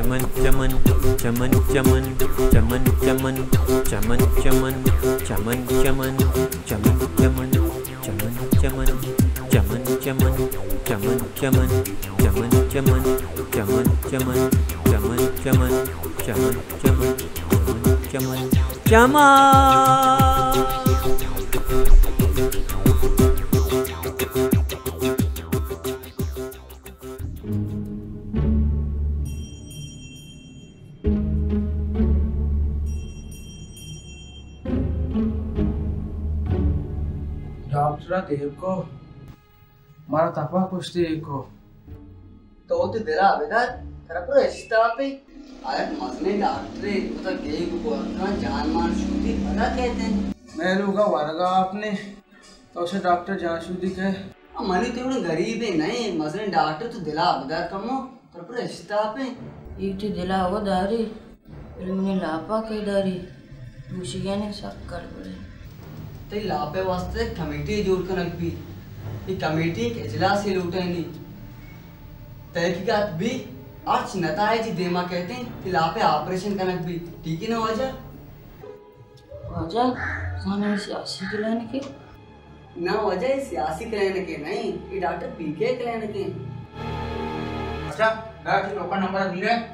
چمن چمن، چمن چمن، چمن چمن، چمن چمن، چمن چمن، چمن چمن، چمن چمن، چمن چمن، چمن چمن، چمن چمن، چمن چمن، چمن چمن، چمن چمن، چمن چمن، چمن۔ ڈاکٹر ءَ دیر کو، مارا تپا کشتی کو۔ تو وتی دل ءَ بدار، ترا پر اشتاپے۔ آ یک مزنیں ڈاکٹرے، وتا گیگ گورکاں جان مان شودی پدا کئیت انت۔ مئے لوگ ءَ ورگ ءَ آپ نے، تو شہ ڈاکٹر جان شودی کئے؟ آ منی تو وڑیں گریبے نہ ایں، مزنیں ڈاکٹر، تو دل ءَ بدار کمو، ترا پر اشتاپ انت۔ اے وتی دل ءَ و داری، بلے منی لاپ ءَ کئے داری؟ دوشیگیانی سک گڑبڑ انت۔ تئی لاپ ءِ واستہ یک کمیٹی جوڑ کنگ بیت۔ اے کمیٹی یک اجلاسے لوٹائینی۔ تحقیقات بیت، ہرچ نتائجے دیما کئیت انت، تئی لاپ ءِ آپریشن کنگ بیت۔ ٹھیک ہے نا واجہ؟ واجہ، زاناں اے سیاسی کلینکے؟ نہ واجہ، اے سیاسی کلینکے نہ انت، اے ڈاکٹر پی کے کلینکے۔ اچھا، ڈاکٹر لوکا نمبر دے رہے۔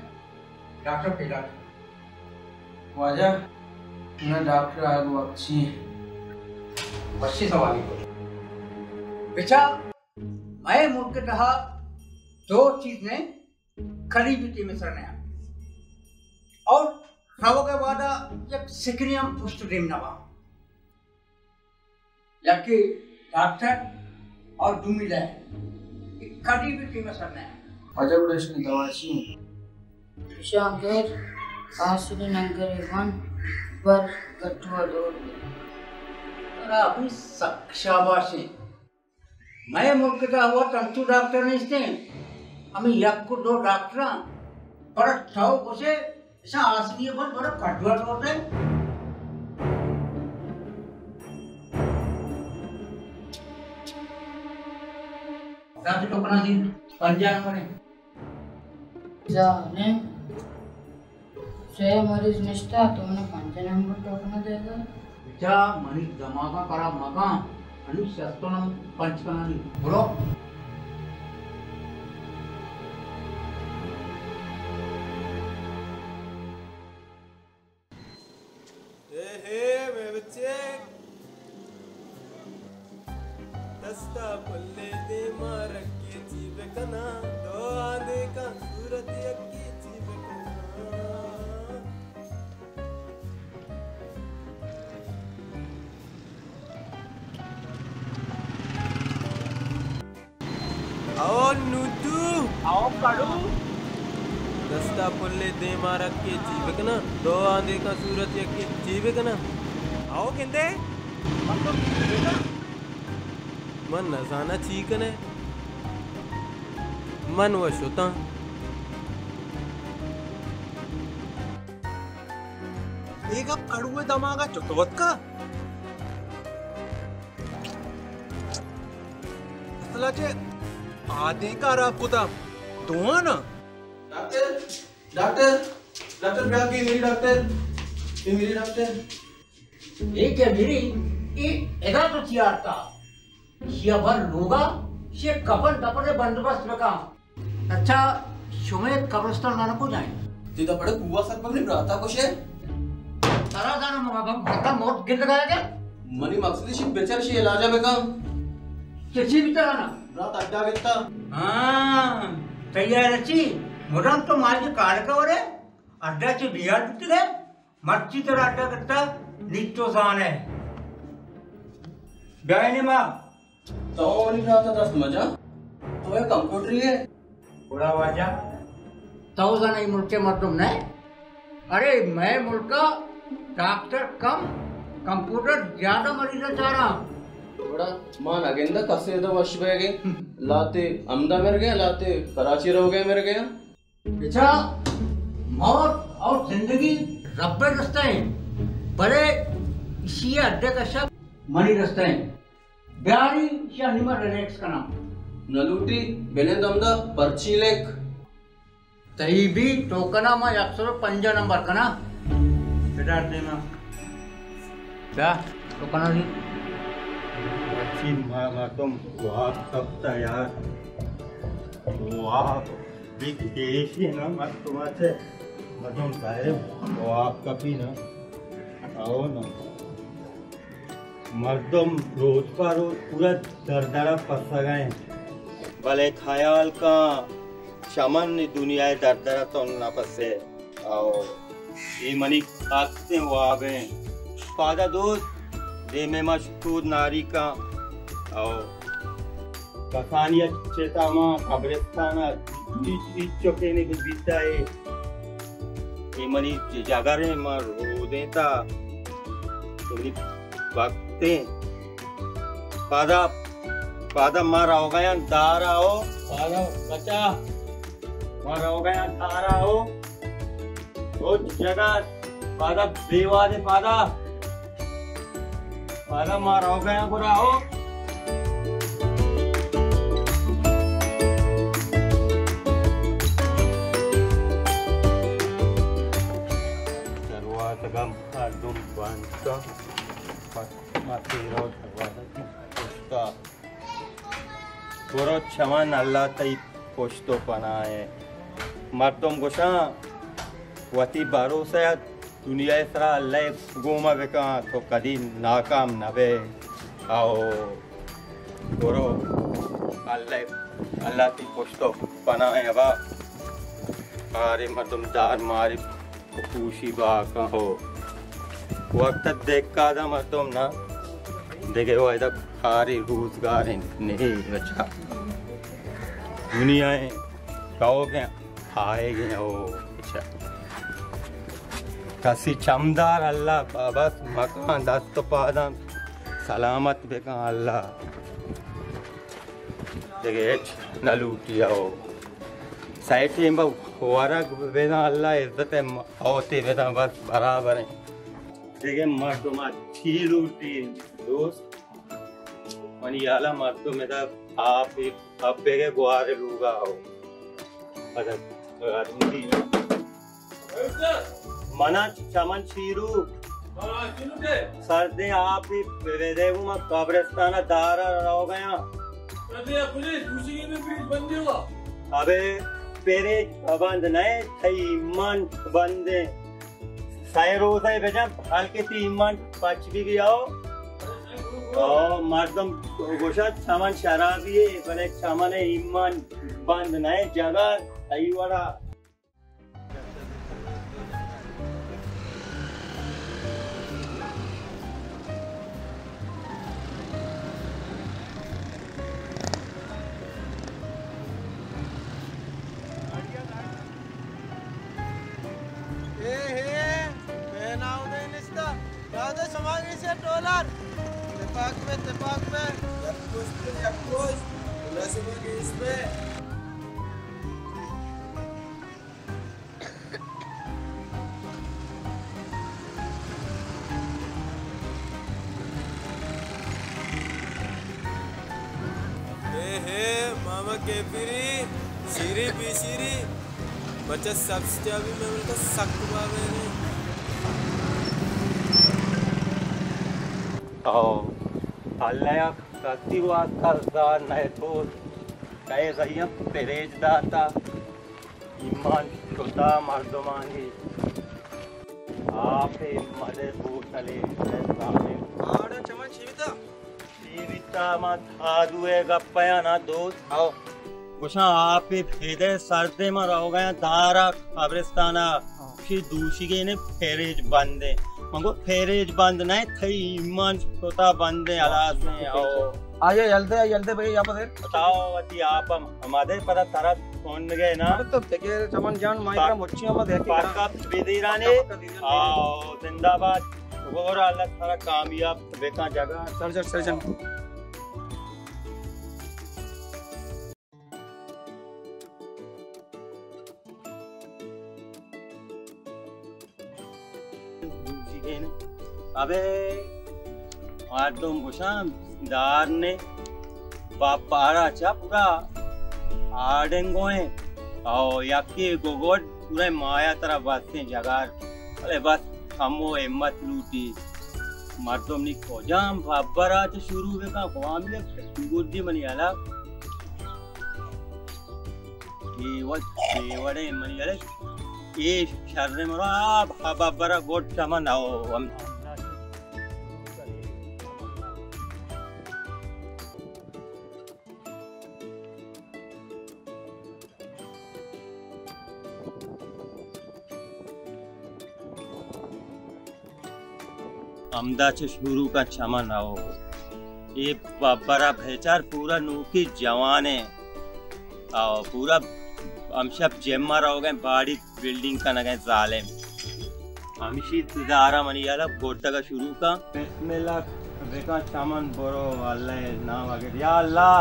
ڈاکٹر پیدا۔ واجہ، نہ ڈاکٹر آگ وقت چی؟ وشی سوالی کو۔ بچا، مئے ملک ءِ تہا دو چیز نے کدی بھی ٹیم سر نہ آ۔ اور روگ ءِ وہدا یک سکنی ہم پشت دیم نہ با۔ یکے ڈاکٹر اور دومی لہر، اے کدی بھی ٹیم سر نہ آ۔ واجہ، گڑا اشکنی دوا چی انت؟ ایشاں گر آسری ننگرے ون بر گٹو ءَ دور۔ ترا ہمے سک شاباش انت۔ مئے ملک ءِ تہا وت انچو ڈاکٹر نیست انت، ہمے یک و دو ڈاکٹراں، پر تو گوشے ایشاں آسنی بند بڑا کڈوا ٹوٹے۔ داتی ٹوکنا دی پنجاہ نمبر ہے۔ جانے، سے مریض نشتا، تو انہیں پنجاہ نمبر ٹوکنا دے گا۔ بچا، منی دماغاں خراب مکان، انو شستون ہم پنچ کنانی۔ برو۔ اے ہے مئے بچے، دستا پلے دیما رکھے چی بکناں، دو آدے کا صورت یکی چی بکناں۔ او نوتو۔ او کڑو۔ دستا پلے دیما رکھے چی بکناں؟ دو آندے کا صورت یکی چی بکناں؟ او گندے۔ من نزاناں چی کنے۔ من و شتاں۔ اے گپ کڑو ءِ دماغ ءَ چتو اتکا؟ اصل ءَ چہ آدینک ءَ ہراب کتا، دوانا۔ ڈاکٹر، ڈاکٹر، ڈاکٹر بیا کہ میری ڈاکٹر، کہ میری ڈاکٹر۔ اے کہ میری، اے ادا تو تیار تا۔ شیا بر لوگا، شے کفن دپنے بندوبست بکا۔ اچھا، شمئے قبرستان نانا کجا انت؟ تیدا پڑے کوہ سر پر براتا کشے۔ ترا زانا مگا بم بھرتا موت گند گایا گیا۔ منی مقصد شی بچر شی علاجا بکن۔ چچی بیتا نا؟ برات اڈا گتا۔ ہاں، تیار چی؟ مدام تو ماجی کار کا ورے؟ اڈا چی بیار بیتی گئے؟ مرچی ترا اڈا گتا، نی تو زانے۔ بیائے نی ما۔ تو منی برات ءَ دست مجا، تو یک کمپیوٹری ئے۔ گڑا واجہ، تو زانا اے ملک ءِ مردم نہ ئے؟ ارے، مئے ملک ءَ ڈاکٹر کم، کمپیوٹر زیادہ مریض ءَ چاراں۔ گڑا ما نہ گنداں کسے ادا وش بیگ ءَ، لاتے ہمدا مرگ ءَ، لاتے کراچی روگ ءَ مرگ ءَ۔ بچا، موت اور زندگی رب ءِ دست ءَ انت، بلے ایشی ءِ اڈ ءِ کش ءَ منی دست ءَ انت۔ بیاری ایشی ءَ نی ما ریلیکس کناں۔ نہ لوٹی، بنند ہمدا پرچی لکھ۔ تئی بی تو کنا، ما یک سد و پنجاہ نمبر کنا۔ بدار دیما۔ کیا؟ تو کنا دی؟ اچھی ما-، مردم واب کپتا یار۔ واب بی دیشی نا مردم آتے۔ مردم ظاہر واب کپی نا۔ آؤ نا۔ مردم روچ پہ روچ پورا دردرا پسگا انت، بلے خیال کن چمن دنیا ء دردرا تو نہ پسے۔ او اے منی خاصیں واب انت۔ پادا دوست، دیمے ما شود ناری کن۔ او کسانی ء چتا ما قبرستان ء ہچ، ہچ چکے نہ بیتا اے۔ اے منی جگر ایں، ما رودینتا۔ تو منی وقت ایں۔ پادا، پادا ما روگایاں دار آؤ۔ پادا بچا۔ ما روگایاں دار آؤ۔ او جگہ پادا بے وادے پادا۔ پادا ما روگایاں گڑا ہو۔ دروازگاں مردم بند کن۔ ما تیرا دروازگ پشتا۔ برو چمن، اللہ تئی پشت و پناہ ء۔ مردم گوشاں وتی بھروسہ ء دنیا ء سرا اللہ ء گوما بکن، تو کدی ناکام نہ بئے۔ او برو، اللہ، اللہ تئی پشت و پناہ ء ابا۔ آرے مردم دار ماری پوشی باکاں ہو۔ وقت دکا دا مردم نا دگہ وعدہ کاری روزگار نہیں بچا۔ دنیا ہے، کہو کہ آئے گئے ہو بچا۔ کسی چمدار اللہ بس مکان دست و پاداں سلامت بکن اللہ۔ دگہ ہچ نہ لوٹی ہو۔ سائیٹیں بہ ورگ بداں، اللہ عزت ء ہوتے بداں، بس برابر ہیں۔ دگہ مردم ء چی لوٹی دوست؟ منی حالا مردم ادا آپ، آپ بیگہ گوار لوگا ہو۔ پدا گرمی منا چمن شیرو سردیں آپی بدے گوں، من قبرستان ء دار ء روگیاں۔ ابے پریج بند نئے، تئی ایمان بندیں۔ سئے روزے بجن، بلکہ تئی ایمان پچ بی بی آؤ۔ او مردم گوشت چمن شرابی ہے، بلے چمن ایمان بند نئے، جگہ تئی وڑا۔ اے ہے، پہناؤ دے نشتہ۔ دادے شما گیش ئے ڈولر۔ تپاک بے، تپاک بے۔ یک پشت، یک پشت۔ اللہ شما گیش بے۔ اے ہے ماما کیفری، شیری بی شیری، بچہ سبز چابی میں ملتا سک بابے نے۔ او اللہ یا کتی واسطہ زار نئے تو کئے زیاں پریج داتا۔ ایمان شتا مردمانی۔ آپ مدے بوتلے۔ آڑا چمن چی بیتا؟ چی بیتا؟ ما تھادوے گپیاں نا دوست۔ او۔ گوشاں آپ پیدے سردے ما روگیاں دارا قبرستانا۔ ہاں۔ چی دوشیگے نے پریج بندے۔ من گو پریج بند نہ، تئی ایمان شتا بندے ہلاس نے۔ او۔ آیا یلدے، یلدے بھئی، یا پدے۔ بتاؤ، وتی آپ ہم ہمادے پدا ترا کون گئے نا؟ ارے تو دگہ چمن جان، مائی پا-، کرا مچی ہم دیکھی پاکا کرا۔ بدیرانے۔ پاکا بدیرانے۔ آؤ، زندہ باد۔ غور اللہ ترا کامیاب بکا جگہ۔ سر جن، سر جن۔ ابے مردم گوشاں دار نے باپ پارا چا پورا آڈنگویں۔ او یکے گوگوڈ پورا مایا ترا بستیں جگار، بلے بس ہمو ہمت لوٹی۔ مردم نی کجام ببرا چہ شروع بکن، قوام گڈی منی حالا۔ اے وڑ، اے وڑیں منی حالا۔ اے شر مرا ببرا گڈ چمن او ہم۔ ہمدا چہ شروع کن چمن او۔ اے ببرا بچار پورا نوکی جوان ایں۔ او پورا ہمشپ جم ء روگ ء باڈی بلڈنگ کنگ ء ظالم۔ ہمشی دارا منی یالا گڈگ ء شروع کن۔ بسم اللہ بکن چمن برو اللہ ء نام اگر یا اللہ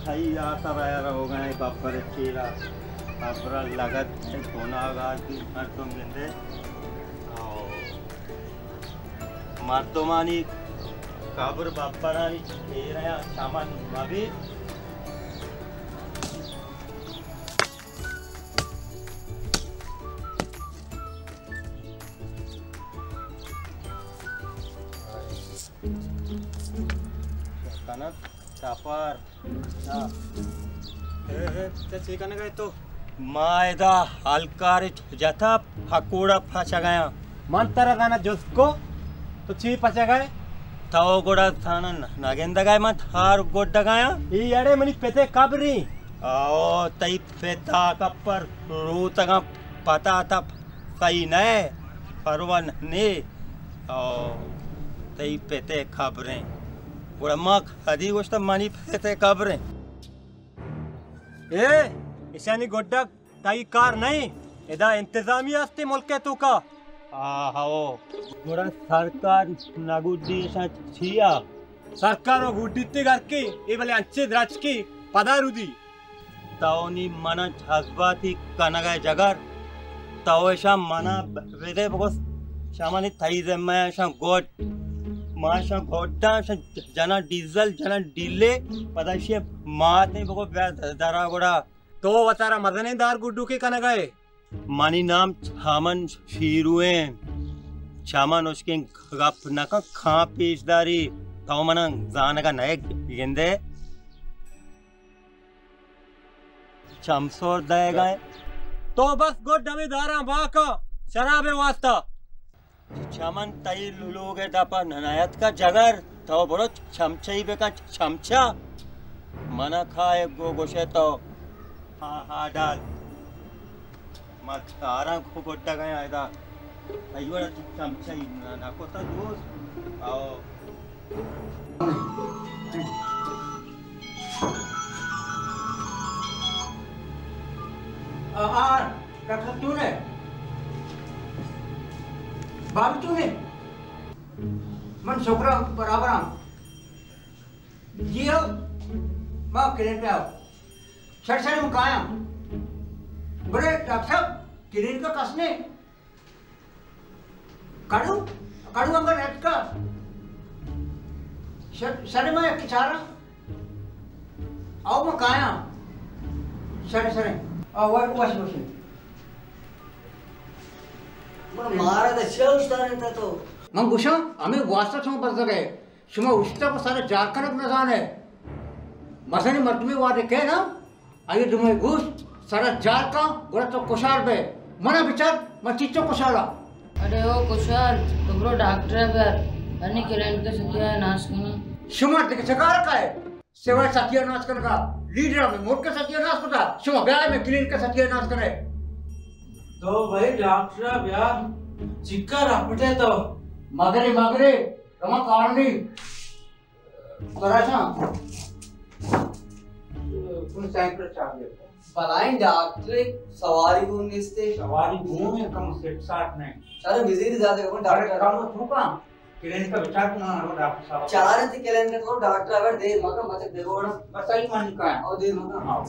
تئی یات ء روگ ء ببر چیرا ببر لگت گناہگار دی مردم گندے۔ او مردمانی قبر ببرانی چیرا چمن مبی۔ کنت سفر۔ اے، اے، چہ چی کنگ ء ئے تو؟ ما ادا ہلکار جتا پکوڑا پچگ ء آں۔ من ترا زانا جست کو، تو چی پچگ ء ئے؟ تو گڑا تھانا نہ گندگ ء ئے من تھار گڈگ ء آں۔ اے اڑے منی پتے قبری۔ او تئی پتا کپر روتگاں پتا تپ سہی نہ، پرواہ نے۔ او تئی پتے قبریں۔ گڑا ما کدی گوشتہ منی پتے قبریں؟ اے، اشانی گڈک تئی کار نہیں، ادا انتظامی ہستی ملک توکا۔ آہو، گڑا سرکار نگوڈی اشان چیا؟ سرکار و گڈیتے گرکی، اے بلے انچے درچکی پدا رودی۔ تو نی منا جذباتی کنگ ء جگر، تو اشاں منا بدے بگوس، شامانی تئی ذمہ ء اشاں گڈ، ما اشاں گڈاں، اشاں جناں ڈیزل، جناں ڈیلے، پدا اشی مات نہیں بگو بیا درا گڑا۔ تو وتارا مزنیں دار گڈوکے کنگ ء ئے۔ منی نام چمن شیرو ایں۔ چمن اشکیں گپ نہ کن، کھاں پیش داری، تو منا زانگ ء نئے گندے۔ چمسور دئیگ ء ئے۔ تو بس گڈ ہمے داراں باکا شراب ء واسطہ۔ چمن تئی لوگ ء دپ ء ننایت کا جگر، تو برو چمچہ ای بکن، چمچہ۔ منا کھائے گو گوشے تو۔ ہاں، ہاں، ڈال۔ ما کاراں کو گڈگ ء آں ادا۔ ایوڑا چمچہ ای نہ، نہ کتا دوست۔ او۔ آ، آ، ڈاکٹر صاحب چون ئے؟ بابی چون ئے؟ من شکر آں، برابر آں۔ جی ہو، ما کلینک پہ آؤ۔ سر سر من کایاں۔ بلے ڈاکٹر صاحب، کلینک ء کس نے۔ کڑو، کڑو انگا نیتکا۔ سر، سر ما یک چاراں۔ او من کایاں۔ سر سر۔ او وش وش۔ گڑا مارا دا چیا اوشتارینتا تو؟ من گوشاں، ہمے واسطہ شما بزگ ئے۔ شما اوشتگ و سر جار کنگ نزان ئے۔ مزنیں مردمے وہدے کئے نا، آئی دومی گوشت، سر جار کن، گڑا تو کشار بئے۔ منا بچار، من چیچو کشارا۔ ارے او کشار، تو برو ڈاکٹر بیار، انی کلینک سکیا ناس کناں۔ شما دگہ چکار کئے؟ سوائے ستیاناس کنگا، لیڈر ہمیں ملک ستیاناس کتا، شما بیا ہمیں کلینک ستیاناس کنے۔ تو بھائی ڈاکٹر بیا، چکا رپٹے تو۔ مگرے، مگرے، کما کارنی۔ تراشاں۔ کن سائیکل چاہیے۔ بلائیں ڈاکٹر سواری گون نیستے۔ سواری گون ہے، کم سیٹ ساٹ نہیں۔ سر مزید زیادہ کم ڈاکٹر۔ کم تو کم۔ کلینک ء بچار کناں، ڈاکٹر صاحب۔ چار انت کلینک ء تو ڈاکٹر اگر دیر مکن، بچک دیر وڑا۔ بس صحیح مان کا ہے۔ او دیر مکن۔ ہاں۔